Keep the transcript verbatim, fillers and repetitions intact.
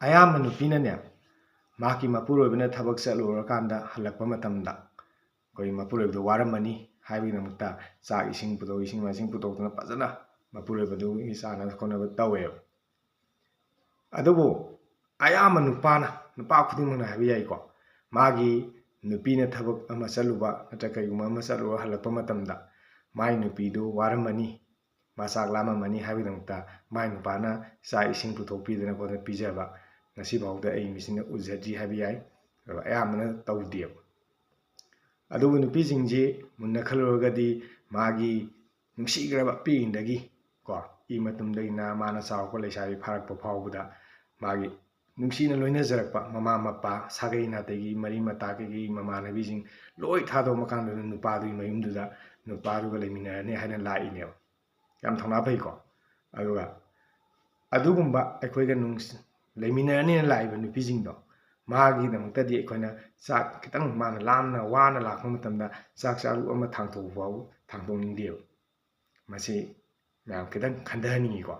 ꯑꯌꯥꯝꯕ ꯅꯨꯄꯤꯅꯅꯦ, ꯃꯍꯥꯛꯀꯤ ꯃꯄꯨꯔꯣꯏꯕꯅ ꯊꯕꯛ ꯆꯠꯂꯨꯔꯀꯥꯟꯗ ꯍꯜꯂꯛꯄ ꯃꯇꯝꯗ ꯑꯩꯈꯣꯏ ꯃꯄꯨꯔꯣꯏꯕꯗꯣ ꯋꯥꯔꯝꯃꯅꯤ ꯍꯥꯏꯕꯒꯤꯗꯃꯛꯇ ꯆꯥꯛ ꯏꯁꯤꯡ ꯄꯨꯊꯣꯛ, ꯏꯁꯤꯡ ꯃꯥꯏꯁꯤꯡ ꯄꯨꯊꯣꯛꯇꯅ ꯐꯖꯅ ꯃꯄꯨꯔꯣꯏꯕꯗꯨꯒꯤ ꯆꯥꯅ ꯈꯣꯠꯅꯕ ꯇꯧꯋꯦꯕ꯫ ꯑꯗꯨꯕꯨ ꯑꯌꯥꯝꯕ ꯅꯨꯄꯥꯅ, ꯅꯨꯄꯥ ꯈꯨꯗꯤꯡꯃꯛꯅ ꯍꯥꯏꯕ ꯌꯥꯏꯀꯣ, ꯃꯥꯒꯤ ꯅꯨꯄꯤꯅ ꯊꯕꯛ ꯑꯃ ꯆꯠꯂꯨꯕ ꯅꯠꯇ꯭ꯔꯒ ꯀꯩꯒꯨꯝꯕ ꯑꯃ ꯆꯠꯂꯨꯔ ꯍꯜꯂꯛꯄ ꯃꯇꯝꯗ ꯃꯥꯏ ꯅꯨꯄꯤꯗꯨ ꯋꯥꯔꯝꯃꯅꯤ, ꯃꯥ ꯆꯥꯛ ꯂꯥꯝꯃꯝꯃꯅꯤ ꯍꯥꯏꯕꯒꯤꯗꯃꯛꯇ ꯃꯥꯏ ꯅꯨꯄꯥꯅ ꯆꯥꯛ ꯏꯁꯤꯡ ꯄꯨꯊꯣꯛꯄꯤꯗꯅ ꯈꯣꯠꯇꯅ ꯄꯤꯖꯕ ꯉꯁꯤꯐꯥꯎꯗ ꯑꯩ ꯃꯤꯠꯁꯤꯅ ꯎꯖꯗ꯭ꯔꯤ ꯍꯥꯏꯕ ꯌꯥꯏ꯫ ꯑꯗꯣ ꯑꯌꯥꯝꯕꯅ ꯇꯧꯗꯦꯕ꯫ ꯑꯗꯨꯕꯨ ꯅꯨꯄꯤꯁꯤꯡꯁꯤ ꯃꯨꯟꯅ ꯈꯜꯂꯨꯔꯒꯗꯤ ꯃꯥꯒꯤ ꯅꯨꯡꯁꯤꯈ꯭ꯔꯕ ꯄꯤꯛꯏꯉꯩꯗꯒꯤ ꯀꯣ, ꯏ ꯃꯇꯨꯝꯗꯒꯤꯅ ꯃꯥꯅ ꯆꯥꯎꯔꯛꯄ ꯂꯩꯁꯥꯕꯤ ꯐꯥꯔꯛꯄ ꯐꯥꯎꯕꯗ ꯃꯥꯒꯤ ꯅꯨꯡꯁꯤꯅ ꯂꯣꯏꯅꯖꯔꯛꯄ ꯃꯃꯥ ꯃꯄꯥ, ꯁꯥꯒꯩ ꯅꯥꯇꯩꯒꯤ ꯃꯔꯤ ꯃꯇꯥ ꯀꯩꯀꯩ ꯃꯃꯥꯟꯅꯕꯤꯁꯤꯡ ꯂꯣꯏ ꯊꯥꯗꯣꯛꯑ ꯀꯥꯟꯗꯨꯗ ꯅꯨꯄꯥꯗꯨꯒꯤ ꯃꯌꯨꯝꯗꯨꯗ ꯅꯨꯄꯥꯗꯨꯒ ꯂꯩꯃꯤꯟꯅꯔꯅꯤ ꯍꯥꯏꯅ ꯂꯥꯛꯏꯅꯦꯕ꯫ ꯌꯥꯝ ꯊꯧꯅꯥ ꯐꯩꯀꯣ꯫ ꯑꯗꯨꯒ ꯑꯗꯨꯒꯨꯝꯕ ꯑꯩꯈꯣꯏꯒ ꯅꯨꯡꯁꯤ-, ꯂꯩꯃꯤꯟꯅꯔꯅꯤꯅ ꯂꯥꯛꯏꯕ ꯅꯨꯄꯤꯁꯤꯡꯗꯣ, ꯃꯥꯒꯤꯗꯃꯛꯇꯗꯤ ꯑꯩꯈꯣꯏꯅ ꯆꯥꯛ ꯈꯤꯇꯪ ꯃꯥꯅ ꯂꯥꯝꯅ ꯋꯥꯅ ꯂꯥꯛꯄ ꯃꯇꯝꯗ ꯆꯥꯛ ꯆꯥꯂꯨꯛ ꯑꯃ ꯊꯥꯡꯗꯣꯛꯄ ꯐꯥꯎ ꯊꯥꯡꯗꯣꯛꯅꯤꯡꯗꯦꯕ꯫ ꯃꯁꯤ ꯃꯌꯥꯝ ꯈꯤꯇꯪ ꯈꯟꯊꯍꯟꯅꯤꯡꯉꯤꯀꯣ꯫